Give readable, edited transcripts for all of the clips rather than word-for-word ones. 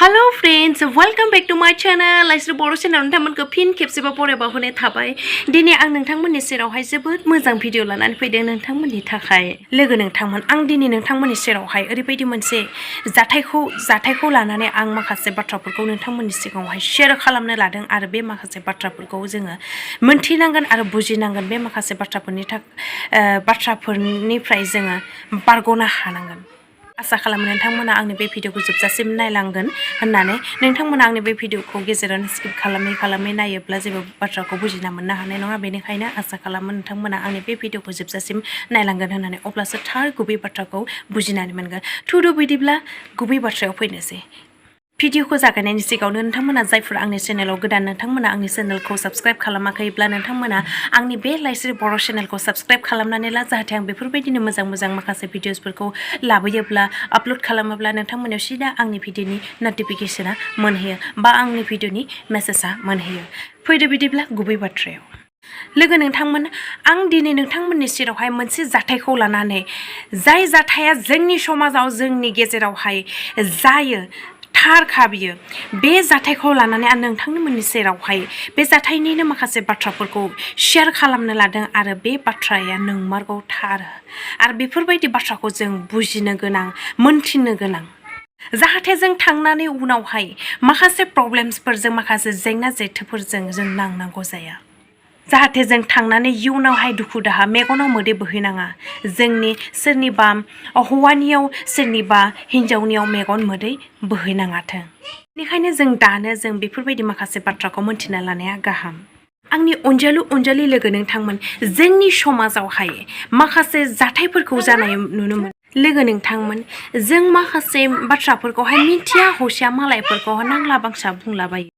Hello friends, welcome back to my channel. लाइसर Boro' channel नोंथांमोनखौ फिन खेबसेबाव बरायबाव होनाय थाबाय। दिनै आं नोंथांमोननि सेरावहाय जोबोद मोजां भिडिअ लानानै फैदों नोंथांमोननि थाखाय। लोगो नोंथांमोन, आं दिनै नोंथांमोननि सेरावहाय ओरैबायदि मोनसे जाथायखौ लानानै आं माखासे बाथ्राफोरखौ नोंथांमोननि सिगाङावहाय शेयार खालामनो लादों आरो बे माखासे बाथ्राफोरखौ जोङो मोनथिनांगोन आरो बुजिनांगोन। बे माखासे बाथ्राफोरनिफ्राय जोङो बारग'नो हानांगोन। आसा खालामो नोंथांमोना आंनि बे भिडिअखौ जोबजासिम नायलांगोन होननानै। नोंथांमोना आंनि बे भिडिअखौ गेजेरावनो स्किप खालामै नायोब्ला जेबो बाथ्राखौ बुजिना मोननो हानाय नङा। बेनिखायनो आसा खालामो नोंथांमोना आंनि बे भिडिअखौ जोबजासिम नायलांगोन होननानै, अब्लासो थार गुबै बाथ्राखौ बुजिनानै मोनगोन। थुदो बिदिब्ला गुबै बाथ्रायाव फैनोसै। भिडिअखौ जागायनायनि सिगाङावनो नोंथांमोना जायफोर आंनि चेनेलाव गोदान, नोंथांमोना आंनि चेनेलखौ साबस्क्राइब खालामाखैब्ला नोंथांमोना आंनि बे लाइसर बर' चेनेलखौ साबस्क्राइब खालामनानै ला, जाहाथे आं बेफोरबायदिनो मोजां माखासे भिडिअसफोरखौ लाबोयोब्ला आपल'ड खालामोब्ला नोंथांमोनाव सिदा आंनि भिडिअनि नटिफिकेसना मोनहैयो बा आंनि भिडिअनि मेसेजआ मोनहैयो। फैदो बिदिब्ला गुबै बाथ्रायाव। लोगो नोंथांमोन, आं दिनै नोंथांमोननि सेरावहाय मोनसे जाथायखौ लानानै, जाय जाथाया जोंनि समाजाव जोंनि गेजेरावहाय जायो, थारखा बियो। बे जाथायखौ लानानै आं नोंथांमोननि सेरावहाय बे जाथायनिनो माखासे बाथ्राफोरखौ शेयार खालामनो लादों आरो बे बाथ्राया नंमारगौ, थार। आरो बेफोरबायदि बाथ्राखौ जों बुजिनो गोनां, मोनथिनो गोनां, जाहाथे जों थांनानै उनावहाय माखासे प्रब्लेम्सफोरजों, माखासे जेंना जेथोफोरजों जों नांनांगौ जाया। जाहाथे जों थांनानै इयुनावहाय दुखु दाहा, मेगनाव मोदै बोहैनाङा। जोंनि सोरनिबा हौवानियाव, सोरनिबा हिन्जावनियाव मेगन मोदै बोहैनाङाथों। बेनिखायनो जों बेफोरबायदि माखासे बाथ्राखौ मोनथिना लानाया गाहाम। आंनि अनजालु लोगो नोंथांमोन, जोंनि समाजावहाय माखासे जाथायफोरखौ जानाय नुनो मोनो। लोगो नोंथांमोन, जों माखासे बाथ्राफोरखौहाय मिथिया हसिया मालायफोरखौहाय नांला बांसा बुंलाबायो।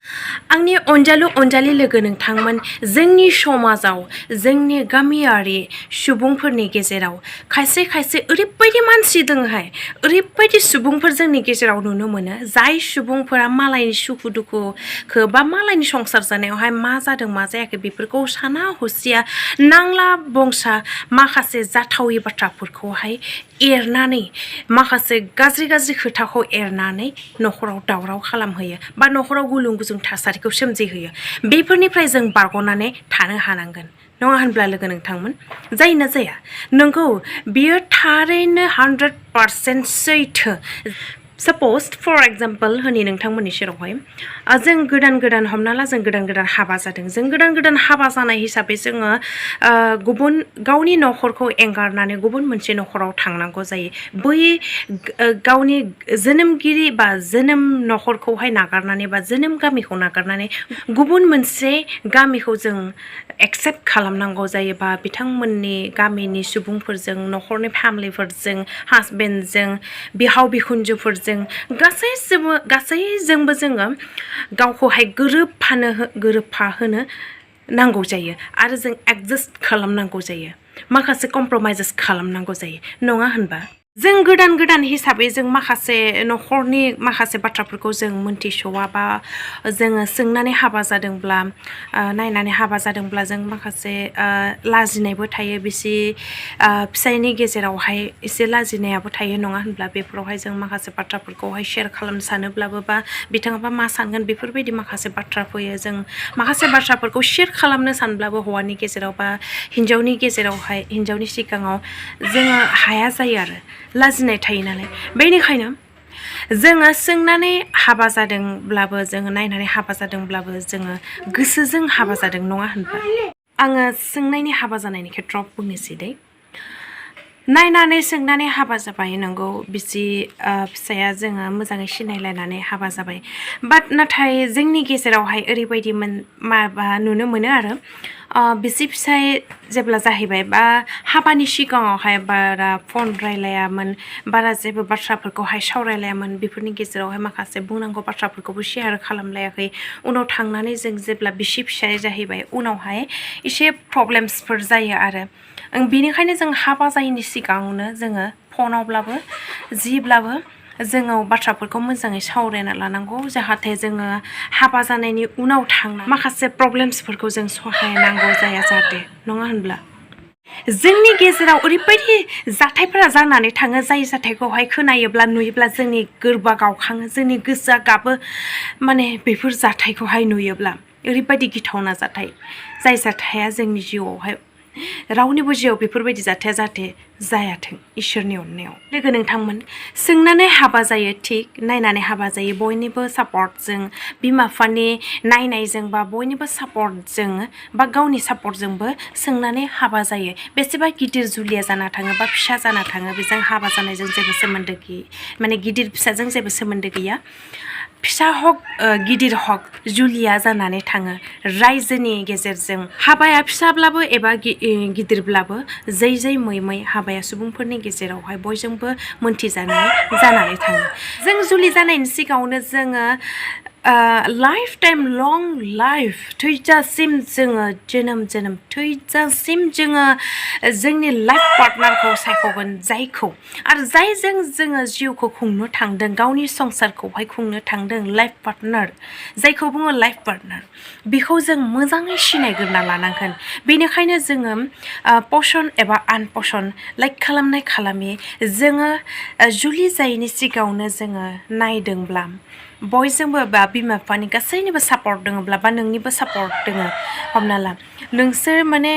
आंनि अनजालि लोगो नोंथांमोन, जोंनि समाजाव, जोंनि गामियारि सुबुंफोरनि गेजेराव खायसे ओरैबायदि मानसि दङहाय, ओरैबायदि सुबुंफोर जोंनि गेजेराव नुनो मोनो, जाय सुबुंफोरा मालायनि सुखु दुखुखौ बा मालायनि संसार जानायावहाय मा जादों मा जायाखै बेफोरखौ साना हसिया, नांला बंसा माखासे जाथावै बाथ्राफोरखौहाय एरनानै, माखासे गाज्रि खोथाखौ एरनानै न'खराव दावराव खालामहोयो बा न'खराव गुलुं गुजुं थासारिखौ सोमजिहोयो। बेफोरनिफ्राय जों बारग'नानै थानो हानांगोन, नङा होनब्ला लोगो नोंथांमोन? जायोना जाया? नंगौ, बियो थारैनो 100% सैथो। साप'ज फर एग्जाम्पल होनि नोंथांमोननि सेरावहाय, जों गोदान हमना ला, जों गोदान हाबा जादों। जों गोदान हाबा जानाय हिसाबै जोङो गावनि न'खरखौ एंगारनानै गुबुन मोनसे न'खराव थांनांगौ जायो। बै गावनि जोनोमगिरि बा जोनोम न'खरखौहाय नागारनानै बा जोनोम गामिखौ नागारनानै गुबुन मोनसे गामिखौ जों एक्सेप्ट खालामनांगौ जायो, बा बिथांमोननि गामिनि सुबुंफोरजों, न'खरनि फेमिलिफोरजों, हासबेन्डजों, बिहाव बिखुनजोफोरजों, गासैजोंबो जोङो गावखौहाय गोरोबफाहोनो नांगौ जायो आरो जों एडजास्ट खालामनांगौ जायो, माखासे कमप्रमाइजेस खालामनांगौ जायो, नङा होनबा? जों गोदान हिसाबै जों माखासे न'खरनि माखासे बाथ्राफोरखौ जों मोनथिस'वा, बा जोङो सोंनानै हाबा जादोंब्ला, नायनानै हाबा जादोंब्ला जों माखासे लाजिनायबो थायो। फिसायनि गेजेरावहाय एसे लाजिनायाबो थायो, नङा होनब्ला? बेफोरावहाय जों माखासे बाथ्राफोरखौहाय शेयार खालामनो सानोब्लाबो, बा बिथाङाबा मा सानगोन, बेफोरबायदि माखासे बाथ्रा फैयो। जों माखासे बाथ्राफोरखौ शेयार खालामनो सानब्लाबो हौवानि गेजेराव बा हिन्जावनि सिगाङाव जोङो हाया जायो आरो लाजिनाय थायो नालाय। बेनिखायनो जोङो सोंनानै हाबा जादोंब्लाबो, जोङो नायनानै हाबा जादोंब्लाबो, जोङो गोसोजों हाबा जादों, नङा होनबा? आङो सोंनायनि हाबा जानायनि खेथ्रआव बुंनोसै दे। नायनानै सोंनानै हाबा जाबाय, नंगौ, फिसाया जोङो मोजाङै सिनायलायनानै हाबा जाबाय। नाथाय जोंनि गेजेरावहाय ओरैबायदि माबा नुनो मोनो आरो, फिसाय जेब्ला जाहैबाय बा हाबानि सिगाङावहाय बारा फन रायलायामोन, बारा जेबो बाथ्राफोरखौहाय सावरायलायामोन। बेफोरनि गेजेरावहाय माखासे बुंनांगौ बाथ्राफोरखौबो शेयार खालामलायाखै। उनाव थांनानै जों जेब्ला फिसाय जाहैबाय, उनावहाय एसे प्रब्लेम्सफोर जायो आरो। बेनिखायनो जों हाबा जायैनि सिगाङावनो जोङो फनावब्लाबो जिब्लाबो जोङो बाथ्राफोरखौ मोजाङै सावरायना लानांगौ, जाहाथे जोङो हाबा जानायनि उनाव माखासे प्रब्लेम्सफोरखौ जों सहायनांगौ जाया, जाहाथे, नङा होनब्ला? जोंनि गेजेराव ओरैबायदि जाथायफोरा जानानै थाङो जाय जाथायखौहाय खोनायोब्ला नुयोब्ला जोंनि गोरबोआ गावखाङो जोंनि गोसोआ गाबो माने बेफोर जाथायखौहाय नुयोब्ला ओरैबायदि गिथावना जाथाय जाय जाथाया जोंनि जिउआवहाय रावनिबो जिउआव बेफोरबायदि जाथाया जाहाथे जायाथों इसोरनि अननायाव लोगो नोंथांमोन सोंनानै हाबा जायो थिग नायनानै हाबा जायो बयनिबो सापर्टजों बिमा बिफानि नायनायजों बा बयनिबो सापर्टजों बा गावनि सापर्टजोंबो सोंनानै हाबा जायो बेसेबा गिदिर जुलिया जाना थाङो बा फिसा जाना थाङो बेजों हाबा जानायजों जेबो सोमोन्दो गैया माने गिदिर फिसाजों जेबो सोमोन्दो गैया फिसा हक गिदिर हक जुलिया जानानै थाङो रायजोनि गेजेरजों हाबाया फिसाब्लाबो एबा गिदिरब्लाबो जै जै मै मै हाबाया सुबुंफोरनि गेजेरावहाय बयजोंबो मोनथिजानाय जानानै थाङो जों जुलि जानायनि सिगाङावनो जोङो लाइफ टाइम लं लाइफ थैजासिम जोङो जोनोम थैजासिम जोङो जोंनि लाइफ पार्टनारखौ सायख'गोन जायखौ आरो जायजों जोङो जिउखौ खुंनो थांदों गावनि संसारखौहाय खुंनो थांदों लाइफ पार्टनार जायखौ बुङो लाइफ पार्टनार बेखौ जों मोजाङै सिनायग्रोना लानांगोन बेनिखायनो जोङो पसन एबा आनपसन लाइक खालामनाय खालामि जोङो जुलि जायैनि सिगाङावनो जोङो नायदोंब्ला बयजोंबो बा बिमा बिफानि गासैनिबो सापर्ट दङब्ला बा नोंनिबो सापर्ट दङ हमना ला नोंसोर माने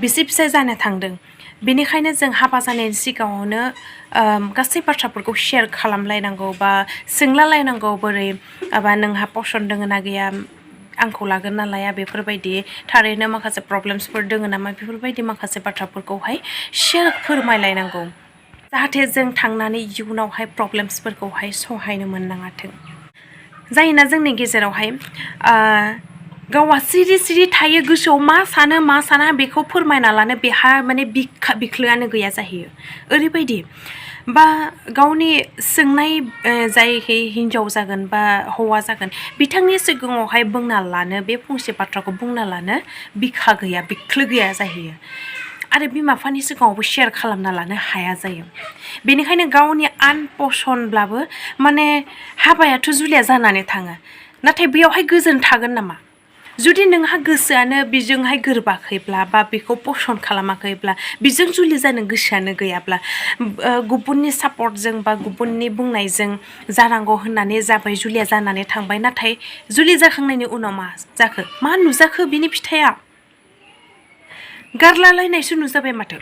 बिसि फिसाय जानो थांदों बेनिखायनो जों हाबा जानायनि सिगाङावनो गासै बाथ्राफोरखौ शेयार खालामलायनांगौ बा सोंलालायनांगौ बोरै बा नोंहा पसन दङ ना गैया आंखौ लागोन ना लाया बेफोरबायदि थारैनो माखासे प्रब्लेम्सफोर दङ नामा बेफोरबायदि माखासे बाथ्राफोरखौहाय शेयार फोरमायलायनांगौ जाहाथे जों थांनानै इयुनावहाय प्रब्लेम्सफोरखौहाय सहायनो मोननाङाथों जायोना जोंनि गेजेरावहाय गावा सिरि सिरि थायो गोसोआव मा साना बेखौ फोरमायना लानो बेहा माने बिख्लोआनो गैया जाहैयो ओरैबायदि बा गावनि सोंनाय जाय हिन्जाव जागोन बा हौवा जागोन बिथांनि सिगाङावहाय बुंना लानो बे फंसे बाथ्राखौ बुंना लानो बिखा गैया बिख्लो गैया जाहैयो आरो बिमा बिफानि सिगाङावबो शेयार खालामना लानो हाया जायो बेनिखायनो गावनि आनपसनब्लाबो माने हाबायाथ' जुलिया जानानै थाङो नाथाय बेयावहाय गोजोन थागोन नामा जुदि नोंहा गोसोआनो बेजोंहाय गोरबाखैब्ला बा बेखौ पसन खालामाखैब्ला बेजों जुलि जानो गोसोआनो गैयाब्ला गुबुननि सापर्टजों बा गुबुननि बुंनायजों जानांगौ होननानै जाबाय जुलिया जानानै थांबाय नाथाय जुलि जाखांनायनि उनाव मा जाखो मा नुजाखो बिनि फिथाइया गारलालायनायसो नुजाबाय माथो